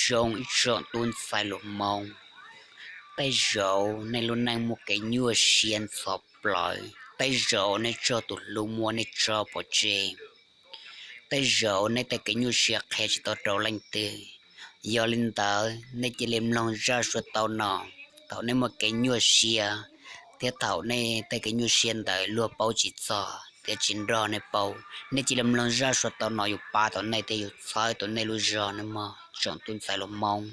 Zoo ib tsoom tub ntxhais hluas Hmoob, tej zaum nej lub neej muaj kev nyuaj siab ntxhov plawv, tej zaum nej txog tus hlub muab nej tso pov tseg, tej zaum nej tej kev nyuaj siab qhia tsis tau rau leej twg. Yog li ntawd nej cia li mloog zaj suav tau no. Thaum nej muaj kev nyuaj siab thiab thaum nej tej kev nyuaj siab ntawd luag paub tsis txog thiab tsis nrog nej paub, nej cia li mloog zaj suav tau no, yuav pab tau nej thiab yuav txhawb tau nej lub zog nawb mog tsoom tub ntxhais hluas Hmoob.